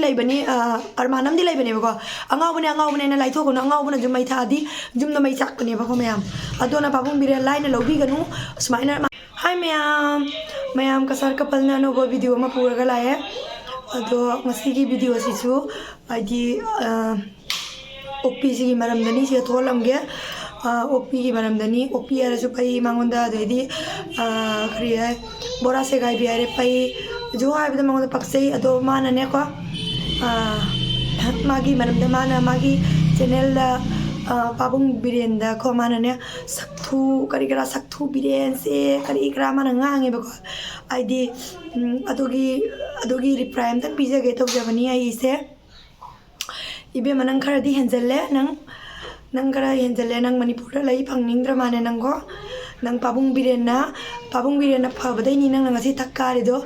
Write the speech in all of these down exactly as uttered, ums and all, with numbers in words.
ꯂꯩꯕꯅꯤ, ꯑ, ꯑꯔꯃꯥꯟ ꯑꯃꯗꯤ ꯂꯩꯕꯅꯦꯕꯀꯣ꯫ "ꯑꯉꯥꯎꯕꯅꯦ, ꯑꯉꯥꯎꯕꯅꯦꯅ ꯂꯥꯏꯊꯣꯛꯀꯅꯨ, ꯑꯉꯥꯎꯕꯅ ꯌꯨꯝ ꯃꯩ ꯊꯥꯛꯑꯗꯤ ꯌꯨꯝꯗ ꯃꯩ ꯆꯥꯛꯄꯅꯦꯕꯀꯣ ꯃꯌꯥꯝ꯫ ꯑꯗꯨꯅ ꯄꯥꯕꯨꯡ ꯕꯤꯔꯦꯟ ꯂꯥꯏꯅ ꯂꯧꯕꯤꯒꯅꯨ꯫ ꯁꯨꯃꯥꯏꯅ ꯃꯥ-" ꯍꯥꯏ ꯃꯌꯥꯝ, ꯃꯌꯥꯝ ꯀꯁꯥꯔ ꯀꯄꯜꯅ ꯑꯅꯧꯕ ꯚꯤꯗꯤꯑꯣ ꯑꯃ ꯄꯨꯔꯒ ꯂꯥꯛꯑꯦ꯫ ꯑꯗꯣ ꯉꯁꯤꯒꯤ ꯚꯤꯗꯤꯑꯣꯁꯤꯁꯨ ꯍꯥꯏꯗꯤ, ꯑ, ꯑꯣꯛꯄꯤꯁꯤꯒꯤ ꯃꯔꯝꯗꯅꯤ꯫ ꯁꯤꯗ ꯊꯣꯛꯍꯜꯂꯝꯒꯦ꯫ ꯑ, ꯑꯣꯛꯄꯤꯒꯤ ꯃꯔꯝꯗꯅꯤ꯫ ꯑꯣꯛꯄꯤ ꯍꯥꯏꯔꯁꯨ ꯐꯩ ꯃꯉꯣꯟꯗ, ꯑꯗꯩꯗꯤ, ꯑ, ꯀꯔꯤ ꯍꯥꯏ, ꯕꯣꯔꯥ ꯁꯦꯒꯥꯏꯕꯤ ꯍꯥꯏꯔꯦ ꯐꯩ꯫ ꯖꯨ ꯍꯥꯏꯕꯗ ꯃꯉꯣꯟꯗ ꯄꯛꯆꯩ꯫ ꯑꯗꯣ ꯃꯥꯅꯅꯦꯀꯣ, ꯑ, ꯃꯥꯒꯤ ꯃꯔꯝꯗ ꯃꯥꯅ ꯃꯥꯒꯤ ꯆꯦꯅꯦꯜꯗ, ꯑ, ꯄꯥꯕꯨꯡ ꯕꯤꯔꯦꯟꯗꯀꯣ ꯃꯥꯅꯅꯦ ꯁꯛꯊꯨ ꯀꯔꯤ ꯀꯔꯥ, ꯁꯛꯊꯨ ꯕꯤꯔꯦꯟꯁꯦ ꯀꯔꯤ ꯀꯔꯥ ꯃꯥꯅ ꯉꯥꯡꯉꯦꯕꯀꯣ꯫ ꯍꯥꯏꯗꯤ, ꯎꯝ, ꯑꯗꯨꯒꯤ, ꯑꯗꯨꯒꯤ ꯔꯤꯄ꯭ꯂꯥꯏ ꯑꯝꯇꯪ ꯄꯤꯖꯒꯦ ꯇꯧꯖꯕꯅꯤ ꯑꯩꯁꯦ꯫ ꯏꯕꯦꯝꯃ, ꯅꯪ ꯈꯔꯗꯤ ꯍꯦꯟꯖꯜꯂꯦ꯫ ꯅꯪ, ꯅꯪ ꯈꯔ ꯍꯦꯟꯖꯜꯂꯦ꯫ ꯅꯪ ꯃꯅꯤꯄꯨꯔꯗ ꯂꯩ ꯐꯪꯅꯤꯡꯗ꯭ꯔ ꯃꯥꯜꯂꯦ ꯅꯪꯀꯣ꯫ ꯅꯪ ꯄꯥꯕꯨꯡ ꯕꯤꯔꯦꯟꯅ, ꯄꯥꯕꯨꯡ ꯕꯤꯔꯦꯟꯅ ꯐꯕꯗꯩꯅꯤ ꯅꯪꯅ ꯉꯁꯤ ꯊꯛ ꯀꯥꯔꯤꯗꯣ꯫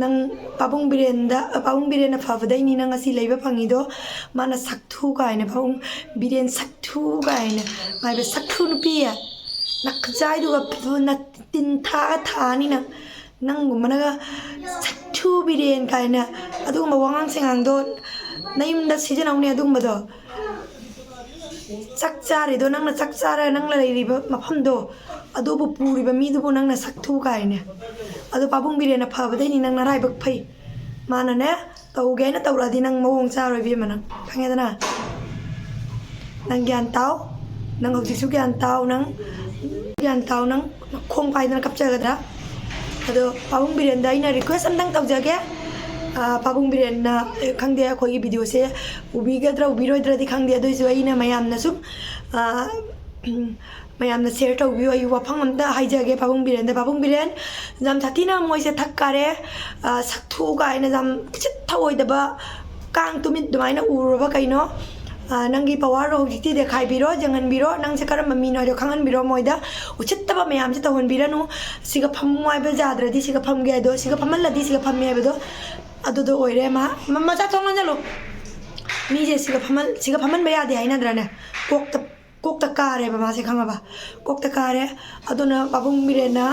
ꯅꯪ ꯄꯥꯕꯨꯡ ꯕꯤꯔꯦꯟꯗ, ꯄꯥꯕꯨꯡ ꯕꯤꯔꯦꯟꯅ ꯐꯕꯗꯩꯅꯤ ꯅꯪ ꯉꯁꯤ ꯂꯩꯕ ꯐꯪꯉꯤꯗꯣ꯫ ꯃꯥꯅ ꯁꯛꯊꯨ ꯀꯥꯏꯅ, ꯄꯥꯕꯨꯡ ꯕꯤꯔꯦꯟ ꯁꯛꯊꯨ ꯀꯥꯏꯅ ꯍꯥꯏꯕ, ꯁꯛꯊꯨ ꯅꯨꯄꯤ꯫ ꯅꯈꯖꯥꯏꯗꯨꯒ ꯅꯇꯤꯟ ꯊꯥꯒ ꯊꯥꯅꯤ ꯅꯪ꯫ ꯅꯪꯒꯨꯝꯕꯅꯒ ꯁꯛꯊꯨ ꯕꯤꯔꯦꯟ ꯀꯥꯏꯅ ꯑꯗꯨꯒꯨꯝꯕ ꯋꯥꯉꯥꯡ ꯁꯉꯥꯡꯗꯣ ꯅꯌꯨꯝꯗ ꯁꯤꯖꯤꯟꯅꯧꯅꯦ ꯑꯗꯨꯒꯨꯝꯕꯗꯣ꯫ ꯆꯥꯛ ꯆꯥꯔꯤꯗꯣ ꯅꯪꯅ ꯆꯥꯛ ꯆꯥꯔꯒ ꯅꯪꯅ ꯂꯩꯔꯤꯕ ꯃꯐꯝꯗꯣ ꯑꯗꯨꯕꯨ ꯄꯨꯔꯤꯕ ꯃꯤꯗꯨꯕꯨ ꯅꯪꯅ ꯁꯛꯊꯨ ꯀꯥꯏꯅꯦ꯫ ꯑꯗꯣ ꯄꯥꯕꯨꯡ ꯕꯤꯔꯦꯟꯅ ꯐꯕꯗꯩꯅꯤ ꯅꯪ ꯅꯔꯥꯏꯕꯛ ꯐꯩ꯫ ꯃꯥꯅꯅꯦ ꯇꯧꯒꯦ ꯍꯥꯏꯅ ꯇꯧꯔꯛꯑꯗꯤ ꯅꯪ ꯃꯑꯣꯡ ꯆꯥꯔꯣꯏ ꯏꯕꯦꯝꯃ, ꯅꯪ ꯈꯪꯉꯦꯗꯅ꯫ ꯅꯪ ꯒ꯭ꯌꯥꯟ ꯇꯥꯎ꯫ ꯅꯪ ꯍꯧꯖꯤꯛꯁꯨ ꯒ꯭ꯌꯥꯟ ꯇꯥꯎ꯫ ꯅꯪ ꯒ꯭ꯌꯥꯟ ꯇꯥꯎ꯫ ꯅꯪ ꯈꯣꯡ ꯄꯥꯏꯗꯅ ꯀꯞꯆꯒꯗ꯭ꯔꯥ? ꯑꯗꯣ ꯄꯥꯕꯨꯡ ꯕꯤꯔꯦꯟꯗ ꯑꯩꯅ ꯔꯤꯀ꯭ꯋꯦꯁ ꯑꯝꯇꯪ ꯇꯧꯖꯒꯦ꯫ ꯑ, ꯄꯥꯕꯨꯡ ꯕꯤꯔꯦꯟꯅ, ꯑꯦ, ꯈꯪꯗꯦ, ꯑꯩꯈꯣꯏꯒꯤ ꯚꯤꯗꯤꯑꯣꯁꯦ ꯎꯕꯤꯒꯗ꯭ꯔꯥ ꯎꯕꯤꯔꯣꯏꯗ꯭ꯔꯗꯤ ꯈꯪꯗꯦ, ꯑꯗꯨꯑꯣꯏꯁꯨ ꯑꯩꯅ ꯃꯌꯥꯝꯅ ꯁꯨꯝ, ꯑ, ꯃꯌꯥꯝꯅ ꯁꯤꯌꯔ ꯇꯧꯕꯤꯌꯨ꯫ ꯑꯩ ꯋꯥꯐꯝ ꯑꯝꯇ ꯍꯥꯏꯖꯒꯦ ꯄꯥꯕꯨꯡ ꯕꯤꯔꯦꯟꯗ꯫ ꯄꯥꯕꯨꯡ ꯕꯤꯔꯦꯟ, ꯌꯥꯝ ꯁꯥꯊꯤꯅ ꯃꯣꯏꯁꯦ ꯊꯛ ꯀꯥꯔꯦ, ꯑ, ꯁꯛꯊꯨ ꯀꯥꯏꯅ ꯌꯥꯝ ꯎꯁꯤꯠ ꯊꯑꯣꯏꯗꯕ ꯀꯥꯡ ꯇꯨꯃꯤꯠ ꯑꯗꯨꯃꯥꯏꯅ ꯎꯔꯨꯔꯕ ꯀꯩꯅꯣ? ꯑ, ꯅꯪꯒꯤ ꯄꯋꯥꯔꯗꯣ ꯍꯧꯖꯤꯛꯇꯤ ꯗꯦꯈꯥꯏꯕꯤꯔꯣ, ꯌꯦꯡꯍꯟꯕꯤꯔꯣ, ꯅꯪꯁꯦ ꯀꯔꯝꯕ ꯃꯤꯅꯣ ꯍꯥꯏꯗꯣ ꯈꯪꯍꯟꯕꯤꯔꯣ ꯃꯣꯏꯗ꯫ ꯎꯁꯤꯠꯇꯕ ꯃꯌꯥꯝꯁꯦ ꯇꯧꯍꯟꯕꯤꯔꯅꯨ꯫ ꯁꯤꯒ ꯐꯝꯃꯣ ꯍꯥꯏꯕ ꯌꯥꯗ꯭ꯔꯗꯤ ꯁꯤꯒ ꯐꯝꯒꯦ ꯍꯥꯏꯗꯣ, ꯁꯤꯒ ꯐꯝꯍꯜꯂꯗꯤ ꯁꯤꯒ ꯐꯝꯃꯦ ꯍꯥꯏꯕꯗꯣ ꯑꯗꯨꯗꯣ ꯑꯣꯏꯔꯦ꯫ ꯃꯥ, ꯃ-, ꯃꯆꯥ ꯊꯣꯡ ꯂꯣꯟꯁꯤꯜꯂꯨ꯫ ꯃꯤꯁꯦ ꯁꯤꯒ ꯐꯝꯍꯜ-, ꯁꯤꯒ ꯐꯝꯍꯟꯕ ꯌꯥꯗꯦ ꯍꯥꯏꯅꯗ꯭ꯔꯅꯦ? ꯀꯣꯛꯇ ꯀꯣꯛꯇ ꯀꯥꯔꯦꯕ ꯃꯥꯁꯦ, ꯈꯪꯉꯕ? ꯀꯣꯛꯇ ꯀꯥꯔꯦ꯫ ꯑꯗꯨꯅ ꯄꯥꯕꯨꯡ ꯕꯤꯔꯦꯟꯅ,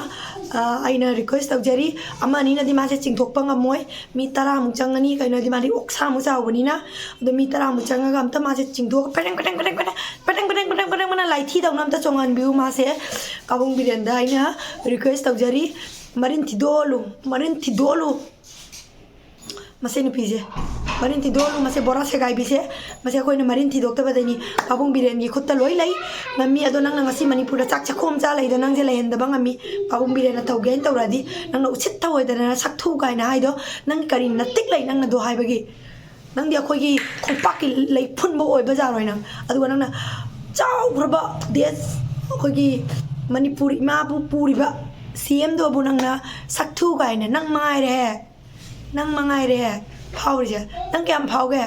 ꯑ, ꯑꯩꯅ request ꯇꯧꯖꯔꯤ, ꯑꯃ ꯑꯅꯤꯅꯗꯤ ꯃꯥꯁꯦ ꯆꯤꯡꯊꯣꯛꯄ ꯉꯝꯃꯣꯏ, ꯃꯤ ꯇꯔꯥꯃꯨꯛ ꯆꯪꯉꯅꯤ꯫ ꯀꯩꯅꯣ ꯍꯥꯏꯗꯤ ꯃꯥꯗꯤ ꯑꯣꯛꯁꯥꯃꯨꯛ ꯆꯥꯎꯕꯅꯤꯅ꯫ ꯑꯗꯣ ꯃꯤ ꯇꯔꯥꯃꯨꯛ ꯆꯪꯉꯒ ꯑꯝꯇ ꯃꯥꯁꯦ ꯆꯤꯡꯊꯣꯛꯑꯒ ꯄ꯭ꯔꯦꯡ ꯄ꯭ꯔꯦꯡ ꯄ꯭ꯔꯦꯡ ꯄ꯭ꯔꯦꯡ ꯄ꯭ꯔꯦꯡ ꯄ꯭ꯔꯦꯡ ꯄ꯭ꯔꯦꯡ ꯄ꯭ꯔꯦꯡ ꯄ꯭ꯔꯦꯡ ꯄ꯭ꯔꯦꯡ ꯂꯥꯏꯊꯤꯗꯧꯅ ꯑꯝꯇ ꯆꯣꯡꯍꯟꯕꯤꯌꯨ꯫ ꯃꯥꯁꯦ ꯄꯥꯕꯨꯡ ꯕꯤꯔꯦꯟꯗ ꯑꯩꯅ request ꯇꯧꯖꯔꯤ, ꯃꯔꯤꯟ ꯊꯤꯗꯣꯛꯍꯜꯂꯨ, ꯃꯔꯤꯟ ꯊꯤꯗꯣꯛꯍꯜꯂꯨ꯫ ꯃꯁꯤ ꯅꯨꯄꯤꯁꯦ ꯃꯔꯤꯟ ꯊꯤꯗꯣꯛꯍꯜꯂꯨ꯫ ꯃꯁꯤ ꯕꯣꯔꯥ ꯁꯦꯒꯥꯏꯕꯤꯁꯦ, ꯃꯁꯤ ꯑꯩꯈꯣꯏꯅ ꯃꯔꯤꯟ ꯊꯤꯗꯣꯛꯇꯕꯗꯩꯅꯤ꯫ ꯄꯥꯕꯨꯡ ꯕꯤꯔꯦꯟꯒꯤ ꯈꯨꯠꯇ ꯂꯣꯏ ꯂꯩ, ꯉꯝꯃꯤ꯫ ꯑꯗꯣ ꯅꯪꯅ ꯉꯁꯤ ꯃꯅꯤꯄꯨꯔꯗ ꯆꯥꯛ ꯆꯥꯛꯈꯣꯝ ꯆꯥ ꯂꯩꯗꯣ ꯅꯪꯁꯦ ꯂꯩꯍꯟꯗꯕ ꯉꯝꯃꯤ꯫ ꯄꯥꯕꯨꯡ ꯕꯤꯔꯦꯟꯅ ꯇꯧꯒꯦ ꯍꯥꯏꯅ ꯇꯧꯔꯛꯑꯗꯤ ꯅꯪꯅ ꯎꯁꯤꯠ ꯊꯧꯑꯣꯏꯗꯅ ꯁꯛꯊꯨ ꯀꯥꯏꯅ ꯍꯥꯏꯗꯣ ꯅꯪ ꯀꯔꯤ ꯅꯇꯤꯛ ꯂꯩ ꯅꯪꯅꯗꯣ ꯍꯥꯏꯕꯒꯤ? ꯅꯪꯗꯤ ꯑꯩꯈꯣꯏꯒꯤ ꯈꯣꯡꯄꯥꯛꯀꯤ ꯂꯩꯐꯨꯟꯕ ꯑꯣꯏꯕ ꯖꯥꯔꯣꯏ ꯅꯪ꯫ ꯑꯗꯨꯒ ꯅꯪꯅ ꯆꯥꯎꯈ꯭ꯔꯕ ꯗꯦꯁ, ꯑꯩꯈꯣꯏꯒꯤ ꯃꯅꯤꯄꯨꯔ ꯏꯃꯥꯕꯨ ꯄꯨꯔꯤꯕ ꯁꯤ ꯑꯦꯝꯗꯨꯕꯨ ꯅꯪꯅ ꯁꯛꯊꯨ ꯀꯥꯏꯅ ꯅꯪ ꯃꯉꯥꯏꯔꯦ꯫ ꯅꯪ ꯃꯉꯥꯏꯔꯦ ꯐꯥꯎꯔꯤꯁꯦ꯫ ꯅꯪ ꯀꯌꯥꯝ ꯐꯥꯎꯒꯦ?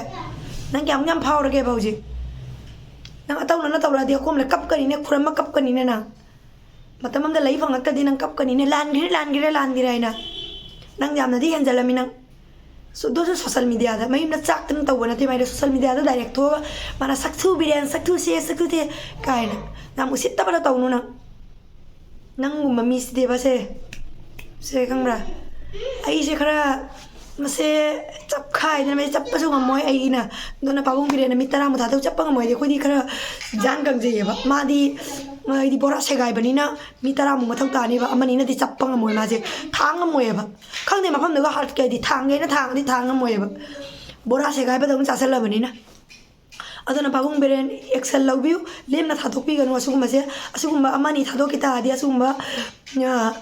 ꯅꯪ ꯀꯌꯥꯝ ꯌꯥꯝ ꯐꯥꯎꯔꯒꯦꯕ ꯍꯧꯖꯤꯛ? ꯅꯪ ꯑꯇꯧꯅꯅ ꯇꯧꯔꯛꯑꯗꯤ ꯑꯩꯈꯣꯝꯂ ꯀꯞꯀꯅꯤꯅꯦ, ꯈꯨꯔꯝꯃ ꯀꯞꯀꯅꯤꯅꯦ ꯅꯪ꯫ ꯃꯇꯝ ꯑꯃꯗ ꯂꯩ ꯐꯪꯉꯛꯇꯗꯤ ꯅꯪ ꯀꯞꯀꯅꯤꯅꯦ, "ꯂꯥꯟꯈ꯭ꯔꯦ, ꯂꯥꯟꯈ꯭ꯔꯦ, ꯂꯥꯟꯈ꯭ꯔꯦ" ꯍꯥꯏꯅ꯫ ꯅꯪ ꯌꯥꯝꯅꯗꯤ ꯍꯦꯟꯖꯜꯂꯝꯃꯤ ꯅꯪ꯫ ꯁꯨ-, ꯑꯗꯨꯁꯨ social media ꯗ, ꯃꯌꯨꯝꯗ ꯆꯥꯛꯇꯅ ꯇꯧꯕ ꯅꯠꯇꯦ ꯃꯥꯏꯗꯣ, social media ꯗ direct ꯊꯣꯛꯑꯒ ꯃꯥꯅ "ꯁꯛꯊꯨ ꯕꯤꯔꯦꯟ, ꯁꯛꯊꯨ ꯁꯦ, ꯁꯛꯊꯨ ꯊꯦ" ꯀꯥꯏꯅ꯫ ꯌꯥꯝ ꯎꯁꯤꯠꯇꯕꯗꯣ ꯇꯧꯅꯨ ꯅꯪ꯫ ꯅꯪꯒꯨꯝꯕ ꯃꯤꯁꯤꯗꯤꯕꯁꯦ, ꯁꯦ ꯈꯪꯕ꯭ꯔꯥ? ꯑꯩꯁꯦ ꯈꯔ ꯃꯁꯦ ꯆꯞꯈꯥꯏꯗꯅ ꯃꯁꯦ ꯆꯞꯄꯁꯨ ꯉꯝꯃꯣꯏ ꯑꯩꯅ꯫ ꯑꯗꯨꯅ ꯄꯥꯕꯨꯡ ꯕꯤꯔꯦꯟꯅ ꯃꯤ ꯇꯔꯥꯃꯨꯛ ꯊꯥꯗꯣꯛ ꯆꯞꯄ ꯉꯝꯃꯣꯏꯗꯤ ꯑꯩꯈꯣꯏꯗꯤ ꯈꯔ ꯖꯥꯟ ꯀꯪꯖꯩꯌꯦꯕ꯫ ꯃꯥꯗꯤ, ꯃꯥꯗꯤ ꯕꯣꯔꯥ ꯁꯦꯒꯥꯏꯕꯅꯤꯅ ꯃꯤ ꯇꯔꯥꯃꯨꯛ ꯃꯊꯧ ꯇꯥꯅꯦꯕ꯫ ꯑꯃꯅꯤꯅꯗꯤ ꯆꯞꯄ ꯉꯝꯃꯣꯏ ꯃꯥꯁꯦ꯫ ꯊꯥꯡ ꯉꯝꯃꯣꯏꯌꯦꯕ꯫ ꯈꯪꯗꯦ ꯃꯐꯝꯗꯨꯒ ꯍꯥꯔꯠꯀꯗꯤ ꯊꯥꯡꯒꯦꯅ ꯊꯥꯡꯉꯗꯤ ꯊꯥꯡ ꯉꯝꯃꯣꯏꯌꯦꯕ꯫ ꯕꯣꯔꯥ ꯁꯦꯒꯥꯏꯕꯗꯧꯅ ꯆꯥꯁꯜꯂꯕꯅꯤꯅ꯫ ꯑꯗꯨꯅ ꯄꯥꯕꯨꯡ ꯕꯤꯔꯦꯟ action ꯂꯧꯕꯤꯌꯨ, ꯂꯦꯝꯅ ꯊꯥꯗꯣꯛꯄꯤꯒꯅꯨ ꯑꯁꯤꯒꯨꯝꯕꯁꯦ꯫ ꯑꯁꯤꯒꯨꯝꯕ ꯑꯃ ꯑꯅꯤ ꯊꯥꯗꯣꯛꯈꯤ ꯇꯥꯔꯗꯤ ꯑꯁꯤꯒꯨꯝꯕ, ꯑ,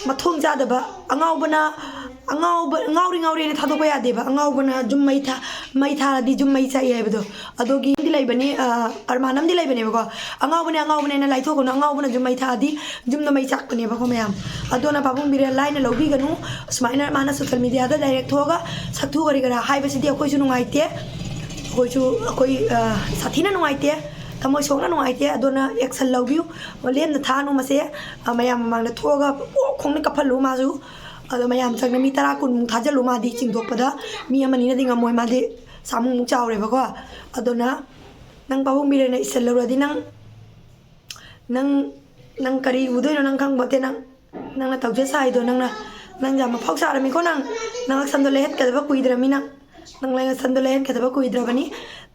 ꯃꯊꯣꯡ ꯆꯥꯗꯕ ꯑꯉꯥꯎꯕꯅ, ꯑꯉꯥꯎꯕ, ꯉꯥꯎꯔꯤ ꯉꯥꯎꯔꯤꯅ ꯊꯥꯗꯣꯛꯄ ꯌꯥꯗꯦꯕ꯫ ꯑꯉꯥꯎꯕꯅ ꯌꯨꯝ ꯃꯩ ꯊꯥ-, ꯃꯩ ꯊꯥꯔꯗꯤ ꯌꯨꯝ ꯃꯩ ꯆꯥꯛꯏ ꯍꯥꯏꯕꯗꯣ꯫ ꯑꯗꯨꯒꯤ ꯑꯃꯗꯤ ꯂꯩꯕꯅꯤ, ꯑ, ꯑꯔꯃꯥꯟ ꯑꯃꯗꯤ ꯂꯩꯕꯅꯦꯕꯀꯣ, "ꯑꯉꯥꯎꯕꯅꯦ, ꯑꯉꯥꯎꯕꯅꯦꯅ ꯂꯥꯏꯊꯣꯛꯀꯅꯨ, ꯑꯉꯥꯎꯕꯅ ꯌꯨꯝ ꯃꯩ ꯊꯥꯔꯗꯤ ꯌꯨꯝꯗ ꯃꯩ ꯆꯥꯛꯄꯅꯦꯕꯀꯣ ꯃꯌꯥꯝ"꯫ ꯑꯗꯨꯅ ꯄꯥꯕꯨꯡ ꯕꯤꯔꯦꯟ ꯂꯥꯏꯅ ꯂꯧꯕꯤꯒꯅꯨ꯫ ꯁꯨꯃꯥꯏꯅ ꯃꯥꯅ social media ꯗ direct ꯊꯣꯛꯑꯒ ꯁꯛꯊꯨ ꯀꯔꯤ ꯀꯔꯥ ꯍꯥꯏꯕꯁꯤꯗꯤ ꯑꯩꯈꯣꯏꯁꯨ ꯅꯨꯡꯉꯥꯏꯇꯦ꯫ ꯑꯩꯈꯣꯏꯁꯨ, ꯑꯩꯈꯣꯏ, ꯑ, ꯁꯥꯊꯤꯅ ꯅꯨꯡꯉꯥꯏꯇꯦ, ꯊꯃꯣꯏ ꯁꯣꯛꯅ ꯅꯨꯡꯉꯥꯏꯇꯦ꯫ ꯑꯗꯨꯅ action ꯂꯧꯕꯤꯌꯨ, ꯂꯦꯝꯅ ꯊꯥꯅꯨ ꯃꯁꯦ꯫ ꯑ, ꯃꯌꯥꯝ ꯃꯃꯥꯡꯗ ꯊꯣꯛꯑꯒ ꯄꯣꯛ ꯈꯣꯡꯅ ꯀꯞꯍꯜꯂꯨ ꯃꯥꯁꯨ꯫ ꯑꯗꯣ ꯃꯌꯥꯝ ꯆꯪꯅ ꯃꯤ ꯇꯔꯥ ꯀꯨꯟꯃꯨꯛ ꯊꯥꯖꯤꯜꯂꯨ꯫ ꯃꯥꯗꯤ ꯆꯤꯡꯊꯣꯛꯄꯗ ꯃꯤ ꯑꯃꯅꯤꯅꯗꯤ ꯉꯝꯃꯣꯏ, ꯃꯥꯗꯤ ꯁꯥꯃꯨꯃꯨꯛ ꯆꯥꯎꯔꯦꯕꯀꯣ꯫ ꯑꯗꯨꯅ ꯅꯪ ꯄꯥꯕꯨꯡ ꯕꯤꯔꯦꯟꯅ ꯏꯁꯜꯂꯨꯔꯗꯤ ꯅꯪ ꯅꯪ, ꯅꯪ ꯀꯔꯤ ꯎꯗꯣꯏꯅꯣ ꯅꯪ ꯈꯪꯕꯣꯠꯇꯦ ꯅꯪ꯫ ꯅꯪꯅ ꯇꯧꯖ ꯁꯥꯏꯗꯣ ꯅꯪꯅ, ꯅꯪ ꯌꯥꯝ ꯃꯐꯥꯎ ꯁꯥꯔꯝꯃꯤꯀꯣ ꯅꯪ꯫ ꯅꯪ ꯁꯝꯗꯣ ꯂꯩꯍꯠꯀꯗꯕ ꯀꯨꯏꯗ꯭ꯔꯃꯤ ꯅꯪ꯫ ꯅꯪ ꯂꯩ ꯁꯝꯗꯣ ꯂꯩꯍꯟꯒꯗꯕ ꯀꯨꯏꯗ꯭ꯔꯕꯅꯤ꯫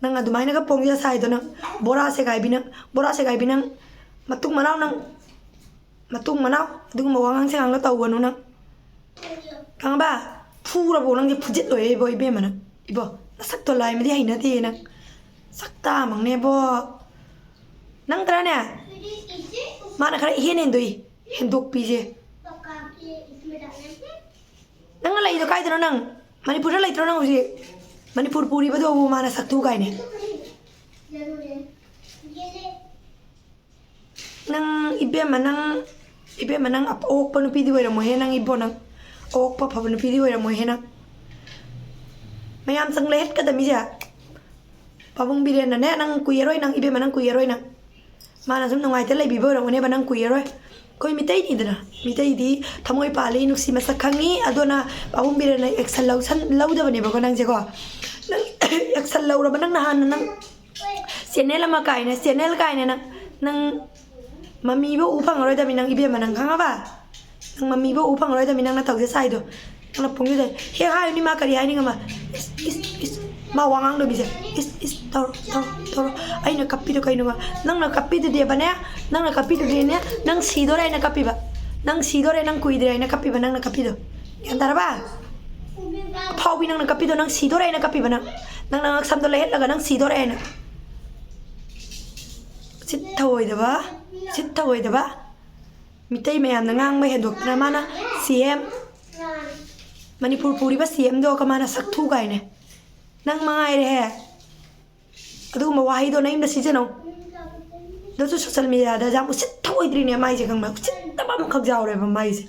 ꯅꯪ ꯑꯗꯨꯃꯥꯏꯅꯒ ꯄꯣꯡꯖ ꯁꯥꯏꯗꯣ ꯅꯪ꯫ ꯕꯣꯔꯥ ꯁꯦꯒꯥꯏꯕꯤ ꯅꯪ, ꯕꯣꯔꯥ ꯁꯦꯒꯥꯏꯕꯤ ꯅꯪ꯫ ꯃꯇꯨꯡ ꯃꯅꯥꯎ ꯅꯪ, ꯃꯇꯨꯡ ꯃꯅꯥꯎ ꯑꯗꯨꯒꯨꯝꯕ ꯋꯥꯉꯥꯡ ꯁꯉꯥꯡꯗꯣ ꯇꯧꯒꯅꯨ ꯅꯪ꯫ ꯈꯪꯉꯕ? ꯐꯨꯔꯕꯣ ꯅꯪꯁꯦ? ꯐꯨꯖꯤꯠꯂꯣꯏꯌꯦ ꯏꯕꯣ, ꯏꯕꯦꯝꯃ ꯅꯪ꯫ ꯏꯕꯣ, ꯅꯁꯛꯇꯣ ꯂꯥꯏꯃꯗꯤ ꯍꯩꯅꯗꯦ ꯅꯪ꯫ ꯁꯛꯇꯥꯃꯛꯅꯦꯕꯣ꯫ ꯅꯪ ꯇꯔꯥꯅꯦ? ꯃꯥꯅ ꯈꯔ ꯏꯍꯦꯟ ꯍꯦꯟꯗꯣꯛꯏ꯫ ꯍꯦꯟꯗꯣꯛꯄꯤꯁꯦ꯫ ꯅꯪꯅ ꯂꯩꯗꯣ ꯀꯥꯏꯗꯅꯣ ꯅꯪ? ꯃꯅꯤꯄꯨꯔꯗ ꯂꯩꯇ꯭ꯔꯣ ꯅꯪ ꯍꯧꯖꯤꯛ? ꯃꯅꯤꯄꯨꯔ ꯄꯨꯔꯤꯕꯗꯨꯕꯨ ꯃꯥꯅ ꯁꯛꯇꯨ ꯀꯥꯏꯅ꯫ ꯅꯪ ꯏꯕꯦꯝꯃ ꯅꯪ, ꯏꯕꯦꯝꯃ ꯅꯪ ꯑꯄ-, ꯑꯑꯣꯛꯄ ꯅꯨꯄꯤꯗꯤ ꯑꯣꯏꯔꯝꯃꯣꯏꯍꯦ ꯅꯪ ꯏꯕꯣ ꯅꯪ꯫ ꯑꯑꯣꯛꯄ ꯑꯐꯕ ꯅꯨꯄꯤꯗꯤ ꯑꯣꯏꯔꯝꯃꯣꯏꯍꯦ ꯅꯪ꯫ ꯃꯌꯥꯝ ꯆꯪ ꯂꯩꯍꯠꯀꯗꯕ ꯃꯤꯁꯦ꯫ ꯄꯥꯕꯨꯡ ꯕꯤꯔꯦꯟꯅꯅꯦ ꯅꯪ ꯀꯨꯏꯔꯔꯣꯏ ꯅꯪ ꯏꯕꯦꯝꯃ ꯅꯪ ꯀꯨꯏꯔꯔꯣꯏ ꯅꯪ꯫ ꯃꯥꯅ ꯁꯨꯝ ꯅꯨꯡꯉꯥꯏꯇ ꯂꯩꯕꯤꯕ ꯑꯣꯏꯔꯝꯒꯅꯦꯕ ꯅꯪ ꯀꯨꯏꯔꯔꯣꯏ꯫ ꯑꯩꯈꯣꯏ ꯃꯤꯇꯩꯅꯤꯗꯅ, ꯃꯤꯇꯩꯗꯤ ꯊꯃꯣꯏ ꯄꯥꯜꯂꯤ, ꯅꯨꯡꯁꯤ ꯃꯁꯛ ꯈꯪꯉꯤ꯫ ꯑꯗꯨꯅ ꯄꯥꯕꯨꯡ ꯕꯤꯔꯦꯟꯅ action ꯂꯧꯁꯟ-, ꯂꯧꯗꯕꯅꯦꯕꯀꯣ ꯅꯪꯁꯦꯀꯣ꯫ ꯅꯪ action ꯂꯧꯔꯕ ꯅꯪ ꯅꯍꯥꯟꯅ ꯅꯪ channel ꯑꯃ ꯀꯥꯏꯅ, channel ꯀꯥꯏꯅ ꯅꯪ, ꯅꯪ ꯃꯃꯤꯕꯨ ꯎ ꯐꯪꯉꯔꯣꯏꯗꯕꯅꯤ ꯅꯪ ꯏꯕꯦꯝꯃ ꯅꯪ ꯈꯪꯉꯕ? ꯅꯪ ꯃꯃꯤꯕꯨ ꯎ ꯐꯪꯉꯔꯣꯏꯗꯕꯅꯤ ꯅꯪꯅ ꯇꯧꯖ ꯁꯥꯏꯗꯣ꯫ ꯅꯪꯅ ꯄꯨꯡꯗꯨꯗ ꯍꯦꯛ ꯍꯥꯏꯔꯨꯅꯤ ꯃꯥ ꯀꯔꯤ ꯍꯥꯏꯅꯤꯡꯉꯝꯃ? ꯏꯁ, ꯏꯁ, ꯏꯁ, ꯃꯥ ꯋꯥ ꯉꯥꯡꯗꯕꯤꯁꯦ꯫ ꯏꯁ, ꯏꯁ, ꯇꯧꯔꯣ, ꯇꯧꯔꯣ, ꯇꯧꯔꯣ꯫ ꯑꯩꯅ ꯀꯞꯄꯤꯗꯣ ꯀꯩꯅꯣꯕ? ꯅꯪꯅ ꯀꯞꯄꯤꯗꯨꯗꯤꯕꯅꯦ, ꯅꯪꯅ ꯀꯞꯄꯤꯗꯨꯗꯤꯅꯦ, ꯅꯪ ꯁꯤꯗꯣꯔꯦ ꯍꯥꯏꯅ ꯀꯞꯄꯤꯕ꯫ ꯅꯪ ꯁꯤꯗꯣꯔꯦ, ꯅꯪ ꯀꯨꯏꯗ꯭ꯔꯦ ꯍꯥꯏꯅ ꯀꯞꯄꯤꯕ ꯅꯪꯅ ꯀꯞꯄꯤꯗꯣ꯫ ꯒ꯭ꯌꯥꯟ ꯇꯥꯔꯕ? ꯑꯐꯥꯎꯕꯤ ꯅꯪꯅ ꯀꯞꯄꯤꯗꯣ, ꯅꯪ ꯁꯤꯗꯣꯔꯦ ꯍꯥꯏꯅ ꯀꯞꯄꯤꯕ ꯅꯪ꯫ ꯅꯪꯅ ꯉꯛꯁꯝꯗꯣ ꯂꯩꯍꯠꯂꯒ ꯅꯪ ꯁꯤꯗꯣꯔꯦ ꯍꯥꯏꯅ꯫ ꯎꯁꯤꯠ ꯊꯑꯣꯏꯗꯕ, ꯎꯁꯤꯠ ꯊꯑꯣꯏꯗꯕ꯫ ꯃꯤꯇꯩ ꯃꯌꯥꯝꯅ ꯉꯥꯡꯕ ꯍꯦꯟꯗꯣꯛꯇꯅ ꯃꯥꯅ C M, ꯃꯅꯤꯄꯨꯔ ꯄꯨꯔꯤꯕ C M ꯗꯣ ꯀꯃꯥꯏꯅ ꯁꯛꯊꯨ ꯀꯥꯏꯅ꯫ ꯅꯪ ꯃꯉꯥꯏꯔꯦꯍꯦ꯫ ꯑꯗꯨꯒꯨꯝꯕ ꯋꯥꯍꯩꯗꯣ ꯅꯌꯨꯝꯗ ꯁꯤꯖꯤꯟꯅꯧ꯫ ꯑꯗꯨꯁꯨ social media ꯗ ꯌꯥꯝ ꯎꯁꯤꯠ ꯊꯑꯣꯏꯗ꯭ꯔꯤꯅꯦ ꯃꯥꯏꯁꯦ ꯈꯪꯕ꯭ꯔꯥ? ꯎꯁꯤꯠꯇꯕ ꯑꯃꯈꯛ ꯌꯥꯎꯔꯦꯕ ꯃꯥꯏꯁꯦ꯫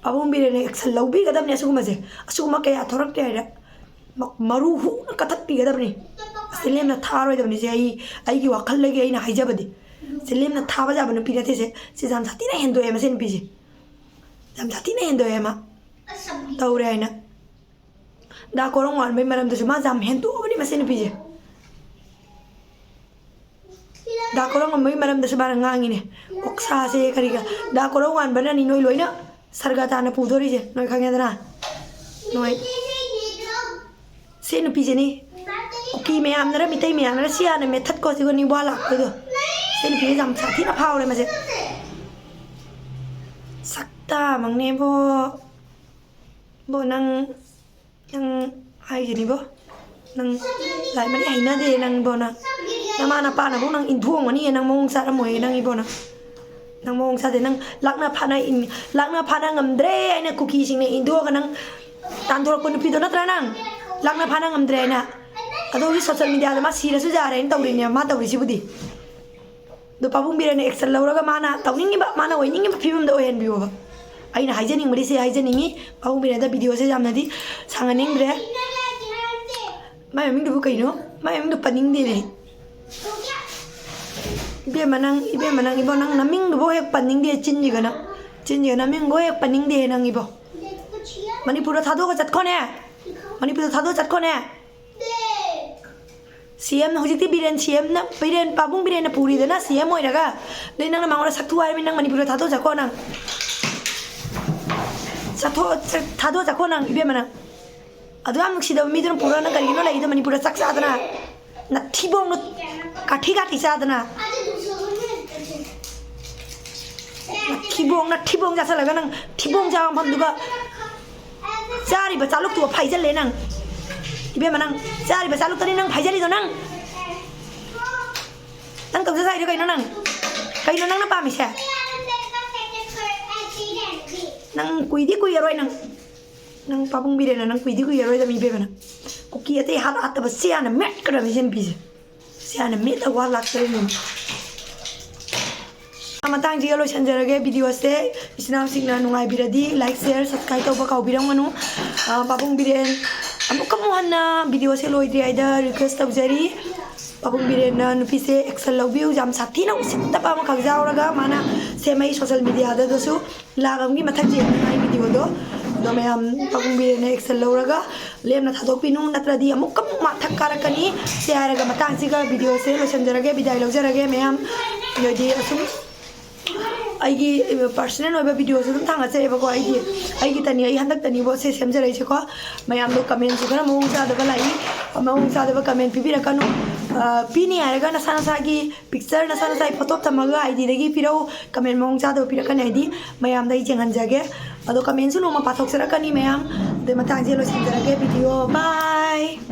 ꯄꯥꯕꯨꯡ ꯕꯤꯔꯦꯟꯅ action ꯂꯧꯕꯤꯒꯗꯕꯅꯦ ꯑꯁꯤꯒꯨꯝꯕꯁꯦ꯫ ꯑꯁꯤꯒꯨꯝꯕ ꯀꯌꯥ ꯊꯣꯔꯛꯇꯦ ꯍꯥꯏꯔꯦ꯫ ꯃ-, ꯃꯔꯨ ꯍꯨꯅ ꯀꯛꯊꯠꯄꯤꯒꯗꯕꯅꯤ꯫ ꯑꯁꯤ ꯂꯦꯝꯅ ꯊꯥꯔꯣꯏꯗꯕꯅꯤ ꯁꯦ ꯑꯩ, ꯑꯩꯒꯤ ꯋꯥꯈꯜꯗꯒꯤ ꯑꯩꯅ ꯍꯥꯏꯖꯕꯗꯤ꯫ ꯁꯤ ꯂꯦꯝꯅ ꯊꯥꯕ ꯌꯥꯕ ꯅꯨꯄꯤ ꯅꯠꯇꯦ ꯁꯦ꯫ ꯁꯤ ꯌꯥꯝ ꯁꯥꯊꯤꯅ ꯍꯦꯟꯗꯣꯛꯑꯦ ꯃꯁꯤ ꯅꯨꯄꯤꯁꯦ꯫ ꯌꯥꯝ ꯁꯥꯊꯤꯅ ꯍꯦꯟꯗꯣꯛꯑꯦ ꯃꯥ꯫ ꯇꯧꯔꯦ ꯍꯥꯏꯅ꯫ ꯗꯥ ꯀꯣꯔꯣꯡ ꯋꯥꯟꯕꯩ ꯃꯔꯝꯗꯁꯨ ꯃꯥ ꯌꯥꯝ ꯍꯦꯟꯗꯣꯛꯑꯕꯅꯤ ꯃꯁꯤ ꯅꯨꯄꯤꯁꯦ꯫ ꯗꯥ ꯀꯣꯔꯧꯉꯥꯟꯕꯒꯤ ꯃꯔꯝꯗꯁꯨ ꯃꯥꯅ ꯉꯥꯡꯉꯤꯅꯦ꯫ ꯑꯣꯛꯁꯥꯁꯦ ꯀꯔꯤꯒ, ꯗꯥ ꯀꯣꯔꯧꯉꯥꯟꯕꯅꯅꯤ ꯅꯣꯏ ꯂꯣꯏꯅ ꯁꯔꯒ ꯇꯥꯟꯅ ꯄꯨꯗꯣꯔꯤꯁꯦ, ꯅꯣꯏ ꯈꯪꯉꯦꯗꯅ? ꯅꯣꯏ ꯁꯤ ꯅꯨꯄꯤꯁꯤꯅꯤ꯫ ꯀꯨꯀꯤ ꯃꯌꯥꯝꯅꯔ ꯃꯤꯇꯩ ꯃꯌꯥꯝꯅꯔ ꯁꯤ ꯍꯥꯟꯅ ꯃꯦꯠꯊꯠꯀꯣ, ꯁꯤꯒ ꯅꯤꯕꯥ ꯂꯥꯛꯄꯗꯣ꯫ ꯁꯤ ꯅꯨꯄꯤꯁꯦ ꯌꯥꯝ ꯁꯥꯊꯤꯅ ꯐꯥꯎꯔꯦ ꯃꯁꯦ꯫ ꯁꯛꯇꯥꯃꯛꯅꯦꯕꯣ꯫ ꯕꯣ, ꯅꯪ, ꯅꯪ ꯍꯥꯏꯁꯤꯅꯤꯕꯣ꯫ ꯅꯪ ꯂꯥꯏꯃꯅꯤ ꯍꯩꯅꯗꯦ ꯅꯪꯕꯣ꯫ ꯅꯪ ꯅꯃꯥ ꯅꯄꯥꯅꯕꯨ ꯅꯪ ꯏꯟꯊꯣꯛꯑꯝꯒꯅꯤꯌꯦ, ꯅꯪ ꯃꯑꯣꯡ ꯆꯥꯔꯝꯃꯣꯏꯌꯦ ꯅꯪ ꯏꯕꯣ꯫ ꯅꯪ, ꯅꯪ ꯃꯑꯣꯡ ꯆꯥꯗꯦ꯫ ꯅꯪ ꯂꯥꯛꯅ ꯐꯥꯅ ꯏꯟ-, ꯂꯥꯛꯅ ꯐꯥꯅ ꯉꯝꯗ꯭ꯔꯦ ꯍꯥꯏꯅ ꯀꯨꯀꯤꯁꯤꯡꯅ ꯏꯟꯊꯣꯛꯑꯒ ꯅꯪ ꯇꯥꯟꯊꯣꯔꯛꯄ ꯅꯨꯄꯤꯗꯣ ꯅꯠꯇ꯭ꯔꯥ ꯅꯪ? ꯂꯥꯛꯅ ꯐꯥꯅ ꯉꯝꯗ꯭ꯔꯦ ꯍꯥꯏꯅ꯫ ꯑꯗꯣ ꯍꯧꯖꯤꯛ social media ꯗ ꯃꯥ ꯁꯤꯔꯁꯨ ꯌꯥꯔꯦꯅ ꯇꯧꯔꯤꯅꯦ ꯃꯥ ꯇꯧꯔꯤꯁꯤꯕꯨꯗꯤ꯫ ꯑꯗꯣ ꯄꯥꯕꯨꯡ ꯕꯤꯔꯦꯟꯅ action ꯂꯧꯔꯒ ꯃꯥꯅ ꯇꯧꯅꯤꯡꯉꯤꯕ, ꯃꯥꯅ ꯑꯣꯏꯅꯤꯡꯉꯤꯕ ꯐꯤꯕꯝꯗ ꯑꯣꯏꯍꯟꯕꯤꯌꯣꯕ꯫ ꯑꯩꯅ ꯍꯥꯏꯖꯅꯤꯡꯕꯗꯤ ꯁꯤ ꯍꯥꯏꯖꯅꯤꯡꯉꯤ, ꯄꯥꯕꯨꯡ ꯕꯤꯔꯦꯟꯗ video ꯁꯦ ꯌꯥꯝꯅꯗꯤ ꯁꯥꯡꯍꯟꯅꯤꯡꯗ꯭ꯔꯦ꯫ ꯃꯥꯏ ꯃꯃꯤꯡꯗꯨꯕꯨ ꯀꯩꯅꯣ? ꯃꯥꯏ ꯃꯃꯤꯡꯗꯣ ꯄꯟꯅꯤꯡꯗꯦꯅꯦ꯫ ꯏꯕꯦꯝꯃ ꯅꯪ, ꯏꯕꯦꯝꯃ ꯅꯪ, ꯏꯕꯣ ꯅꯪ ꯅꯃꯤꯡꯗꯨꯕꯨ ꯍꯦꯛ ꯄꯟꯅꯤꯡꯗꯦ, ꯆꯤꯟꯁꯤꯒ ꯅꯪ, ꯆꯤꯟꯁꯤꯒ ꯅꯃꯤꯡꯕꯨ ꯍꯦꯛ ꯄꯟꯅꯤꯡꯗꯦ ꯅꯪ ꯏꯕꯣ꯫ ꯃꯅꯤꯄꯨꯔꯗ ꯊꯥꯗꯣꯛꯑꯒ ꯆꯠꯈꯣꯅꯦ, ꯃꯅꯤꯄꯨꯔꯗ ꯊꯥꯗꯣꯛꯑꯒ ꯆꯠꯈꯣꯅꯦ꯫ ꯁꯤ ꯑꯦꯝ ꯍꯧꯖꯤꯛꯇꯤ ꯕꯤꯔꯦꯟ ꯁꯤ ꯑꯦꯝꯅ, ꯕꯤꯔꯦꯟ, ꯄꯥꯕꯨꯡ ꯕꯤꯔꯦꯟꯅ ꯄꯨꯔꯤꯗꯅ ꯁꯤ ꯑꯦꯝ ꯑꯣꯏꯔꯒ꯫ ꯑꯗꯩ ꯅꯪꯅ ꯃꯉꯣꯟꯗ ꯁꯛꯊꯨ ꯍꯥꯏꯔꯃꯤ, ꯅꯪ ꯃꯅꯤꯄꯨꯔꯗ ꯊꯥꯗꯣꯛꯑ ꯆꯠꯈꯣ ꯅꯪ꯫ ꯆꯠꯊꯣꯛ-, ꯆꯠ-, ꯊꯥꯗꯣꯛꯑ ꯆꯠꯈꯣ ꯅꯪ, ꯏꯕꯦꯝꯃ ꯅꯪ꯫ ꯑꯗꯨ ꯌꯥꯝ ꯅꯨꯡꯁꯤꯗꯕ ꯃꯤꯗꯨꯅ ꯄꯨꯔꯒ ꯅꯪ ꯀꯔꯤꯒꯤꯅꯣ ꯂꯩꯔꯤꯗꯣ ꯃꯅꯤꯄꯨꯔꯗ ꯆꯥꯛ ꯆꯥꯗꯅ? ꯅꯊꯤꯕꯣꯡꯗꯣ ꯀꯥꯊꯤ ꯀꯥꯊꯤ ꯆꯥꯗꯅ꯫ ꯅꯊꯤꯕꯣꯡ, ꯅꯊꯤꯕꯣꯡ ꯆꯥꯁꯜꯂꯒ ꯅꯪ ꯊꯤꯕꯣꯡ ꯆꯥꯕ ꯃꯐꯝꯗꯨꯒ ꯆꯥꯔꯤꯕ ꯆꯥꯂꯨꯛꯇꯨꯒ ꯐꯥꯏꯖꯜꯂꯦ ꯅꯪ꯫ ꯏꯕꯦꯝꯃ ꯅꯪ ꯆꯥꯔꯤꯕ ꯆꯥꯂꯨꯛꯇꯅꯤ ꯅꯪ ꯐꯥꯏꯖꯜꯂꯤꯗꯣ ꯅꯪ꯫ ꯅꯪ ꯇꯧꯖ ꯁꯥꯏꯗꯣ ꯀꯩꯅꯣ ꯅꯪ? ꯀꯩꯅꯣ ꯅꯪꯅ ꯄꯥꯝꯃꯤꯁꯦ? ꯅꯪ ꯀꯨꯏꯗꯤ ꯀꯨꯏꯔꯔꯣꯏ ꯅꯪ꯫ ꯅꯪ ꯄꯥꯕꯨꯡ ꯕꯤꯔꯦꯟꯅ ꯅꯪ ꯀꯨꯏꯗꯤ ꯀꯨꯏꯔꯔꯣꯏꯗ ꯃꯤ ꯏꯕꯦꯝꯃ ꯅꯪ꯫ ꯀꯨꯀꯤ ꯑꯇꯩ ꯍꯥꯠ ꯍꯥꯠꯇꯕ ꯁꯤ ꯍꯥꯟꯅ ꯃꯦꯠꯀꯗꯕꯅꯤ ꯁꯤ ꯅꯨꯄꯤꯁꯦ꯫ ꯁꯤ ꯍꯥꯟꯅ ꯃꯦꯠꯂ ꯋꯥ ꯂꯥꯛꯆꯔꯤꯅꯤ꯫ ꯃꯇꯥꯡꯁꯤꯒ ꯂꯣꯏꯁꯤꯟꯖꯔꯒꯦ video ꯁꯦ꯫ ꯏꯆꯤꯟ ꯏꯅꯥꯎꯁꯤꯡꯅ ꯅꯨꯡꯉꯥꯏꯕꯤꯔꯗꯤ like, share, subscribe ꯇꯧꯕ ꯀꯥꯎꯕꯤꯔꯝꯒꯅꯨ꯫ ꯑ, ꯄꯥꯕꯨꯡ ꯕꯤꯔꯦꯟ ꯑꯃꯨꯛꯀ ꯑꯃꯨꯛ ꯍꯟꯅ video ꯁꯦ ꯂꯣꯏꯗ꯭ꯔꯤꯉꯩꯗ request ꯇꯧꯖꯔꯤ꯫ ꯄꯥꯕꯨꯡ ꯕꯤꯔꯦꯟꯅ ꯅꯨꯄꯤꯁꯦ action ꯂꯧꯕꯤꯌꯨ꯫ ꯌꯥꯝ ꯁꯥꯊꯤꯅ ꯎꯁꯤꯠꯇꯕ ꯑꯃꯈꯛ ꯌꯥꯎꯔꯒ ꯃꯥꯅ ꯁꯦꯝꯃꯛꯏ social media ꯗꯁꯨ꯫ ꯂꯥꯛ ꯑꯃꯒꯤ ꯃꯊꯛ ꯌꯦꯡꯅꯉꯥꯏ video ꯗꯣ꯫ ꯃꯌꯥꯝ ꯄꯥꯕꯨꯡ ꯕꯤꯔꯦꯟꯅ action ꯂꯧꯔꯒ ꯂꯦꯝꯅ ꯊꯥꯗꯣꯛꯄꯤꯅꯨ, ꯅꯠꯇ꯭ꯔꯗꯤ ꯑꯃꯨꯛꯀ ꯑꯃꯨꯛ ꯃꯥ ꯊꯛ ꯀꯥꯔꯛꯀꯅꯤ꯫ ꯁꯤ ꯍꯥꯏꯔꯒ ꯃꯇꯥꯡꯁꯤꯒ video ꯁꯦ ꯂꯣꯏꯁꯤꯟꯖꯔꯒꯦ, ꯕꯤꯗꯥꯏ ꯂꯧꯖꯔꯒꯦ ꯃꯌꯥꯝ꯫ ꯑꯗꯨꯗꯤ ꯑꯁꯨꯝ ꯑꯩꯒꯤ personal ꯑꯣꯏꯕ video ꯁꯨ ꯑꯗꯨꯝ ꯊꯥꯡꯒꯠꯆꯩꯑꯕꯀꯣ꯫ ꯑꯩꯒꯤ, ꯑꯩꯒꯤꯇꯅꯤ, ꯑꯩ ꯍꯟꯗꯛꯇꯅꯤꯕꯣ ꯁꯦ ꯁꯦꯝꯖꯔꯛꯏꯁꯦꯀꯣ꯫ ꯃꯌꯥꯝꯗꯣ comment ꯁꯨ ꯈꯔ ꯃꯑꯣꯡ ꯆꯥꯗꯕ ꯂꯥꯛꯏ, ꯃꯑꯣꯡ ꯆꯥꯗꯕ comment ꯄꯤꯕꯤꯔꯛꯀꯅꯨ꯫ ꯑ, ꯄꯤꯅꯤ ꯍꯥꯏꯔꯒ ꯅꯁꯥ ꯅꯁꯥꯒꯤ picture, ꯅꯁꯥ ꯅꯁꯥꯒꯤ photo ꯊꯝꯃꯒ I D ꯗꯒꯤ ꯄꯤꯔꯛꯎ꯫ Comment ꯃꯑꯣꯡ ꯆꯥꯗꯕ ꯄꯤꯔꯛꯀꯅꯤ ꯍꯥꯏꯗꯤ ꯃꯌꯥꯝꯗ ꯑꯩ ꯌꯦꯡꯍꯟꯖꯒꯦ꯫ ꯑꯗꯣ comment ꯁꯨ ꯅꯣꯡꯃ ꯄꯥꯊꯣꯛꯆꯔꯛꯀꯅꯤ ꯃꯌꯥꯝ꯫ ꯑꯗꯨ ꯃꯇꯥꯡꯁꯦ ꯂꯣꯏꯁꯤꯟꯖꯔꯒꯦ video꯫ Bye꯫